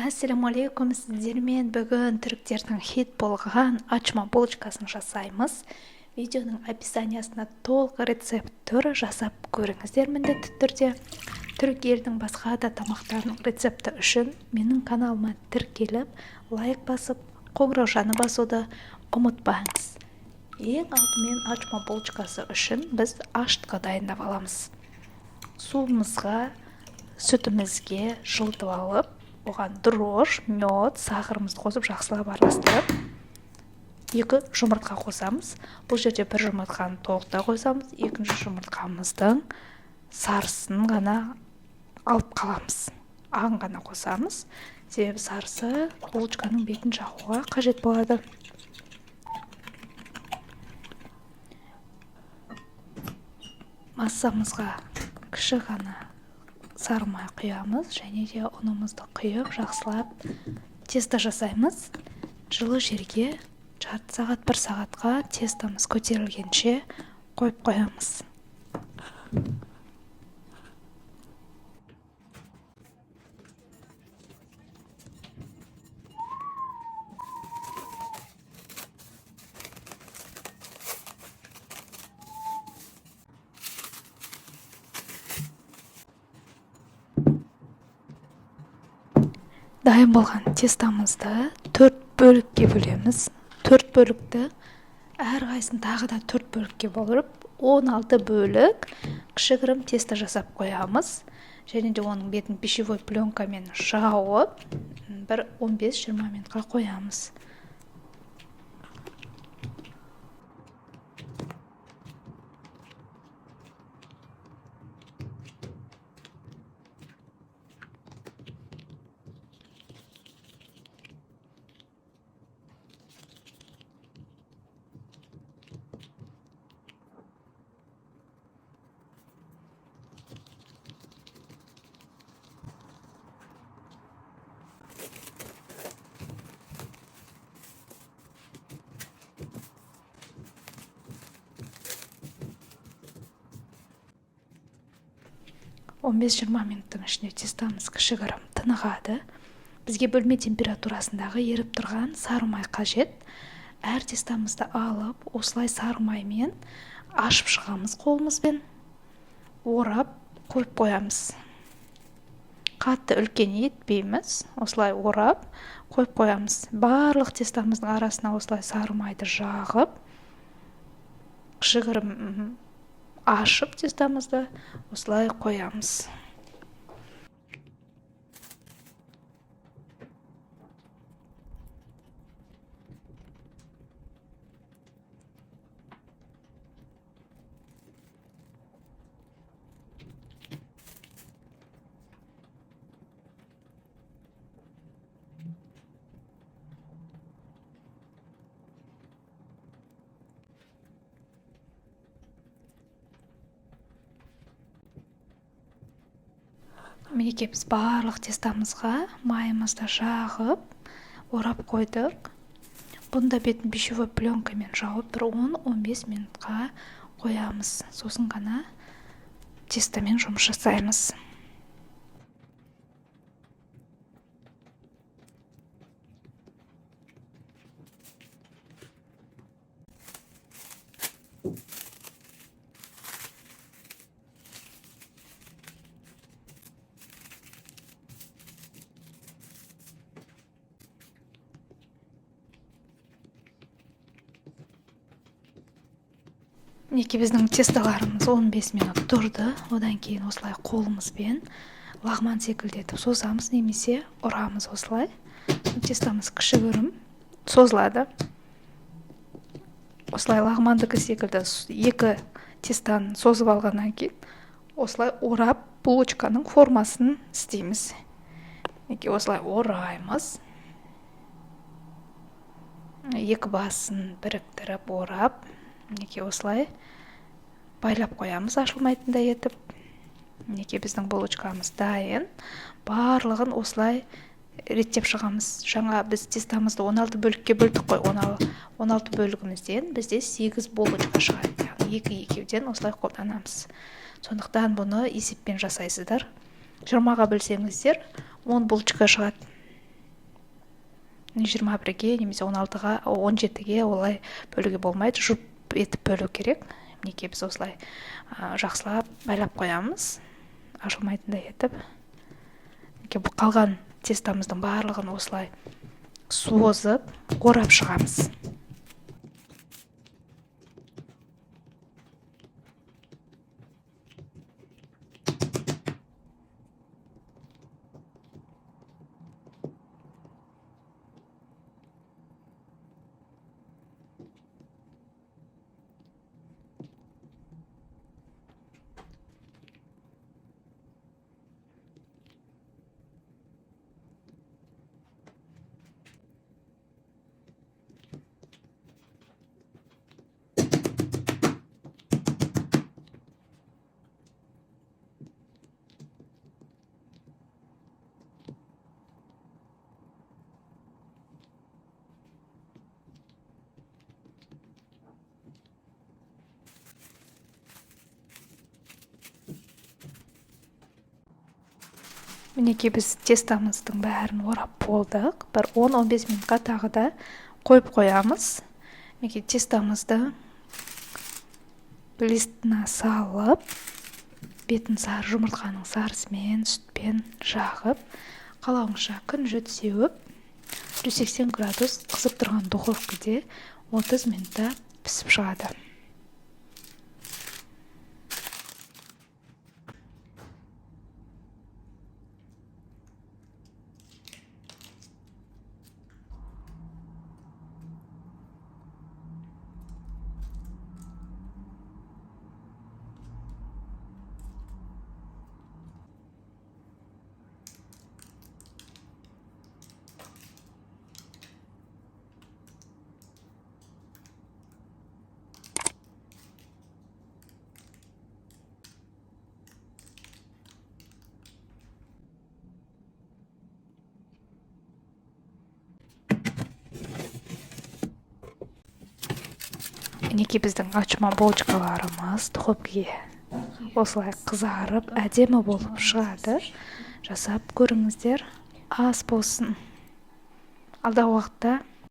Ассалаумағалейкум, сіздермен бүгін түріктердің хит болған ачма булочкасын жасаймыз. Видеоның описаниясына толық рецепт түрі жасап көріңіздер міндетті түрде. Түрік елінің басқа да тамақтарының рецепті үшін менің каналыма тіркеліп, лайк басып, қоңыраушаны басуды ұмытпаңыз. Ең алдымен ачма булочкасы үшін біз ашытқы дайындап аламыз. Суымызға, сүтімізге жылытып алып, оған дрожж, мед, сахарымызды қосып жақсылап араластырып, 2 жұмыртқа қосамыз. Бұл жерде бір жұмыртқаны толықтай қосамыз, екінші жұмыртқамыздың сарысын ғана алып қаламыз. Ағын ғана қосамыз, себебі сарысы булочканың бетін жағуға қажет болады. Массамызға кіші ғана сары май құямыз және де ұнымызды құйып жақсылап тесто жасаймыз. Жылы жерге жарты сағат, бір сағатқа тестомыз көтерілгенше қойып қоямыз. Дайын болған тестамызды 4 бөлікке бөлеміз. 4 бөлікті әрқайсысын тағы да 4 бөлікке бөліп, 16 бөлік кішігірім тесто жасап қоямыз. Және де оның бетін пищевой пленкамен жауып, бір 15-20 минутқа қоямыз. 15-20 минуттың ішінде тестамыз кішігірім тынығады. Бізге бөлме температурасындағы еріп тұрған сары май қажет. Әр тестамызды алып, осылай сары маймен ашып шығамыз қолымызбен, орап қойып қоямыз. Қатты үлкен етпейміз, осылай орап қойып қоямыз. Барлық тестамыздың арасына осылай сары майды жағып, кішігірім ашып тестамызды осылай қоямыз. Мінекей біз барлық тестамызға майымызды жағып, орап қойдық. Бұны да бетін пищевой пленкамен жауып, бір 10-15 минутқа қоямыз. Сосын ғана тестомен жұмыс жасаймыз. Мінекей біздің тестоларымыз 15 минут тұрды. Одан кейін осылай қолымызбен лағман секілді етіп созамыз немесе ұрамыз осылай. Тестомыз кішігірім созылады. Осылай лағмандікі секілді екі тестаны созып алғаннан кейін осылай орап булочканың формасын істейміз. Мінекей осылай ораймыз. Екі басын біріктіріп орап, мінекей осылай байлап қоямыз ашылмайтындай етіп. Мінекей біздің булочкамыз дайын. Барлығын осылай реттеп шығамыз. Жаңа біз тестамызды 16 бөлікке бөлдік қой. 16 бөлігімізден бізде 8 булочка шығады. Яғни екі екеуден осылай қолданамыз. Сондықтан бұны есеппен жасайсыздар. 20-ға бөлсеңіздер 10 булочка шығады. 21-ге немесе 16-ға, 17-ге олай бөлуге болмайды, жұп етіп бөлу керек. Мінекей біз осылай жақсылап байлап қоямыз, ашылмайтындай етіп. Мінекей бұл қалған тестамыздың барлығын осылай созып орап шығамыз. Мінекей біз тестамыздың бәрін орап болдық. Бір 10-15 минутқа тағы да қойып қоямыз. Мінекей тестамызды листына салып, бетін сары жұмыртқаның сарысымен, сүтпен жағып, қалауыңызша күнжіт сеуіп, 180 градус қызып тұрған духовкада 30 минутта пісіп шығады. Мінекей біздің açma булочкаларымыз духовкаға осылай қызарып әдемі болып шығады. Жасап көріңіздер, ас болсын. Алдағы уақытта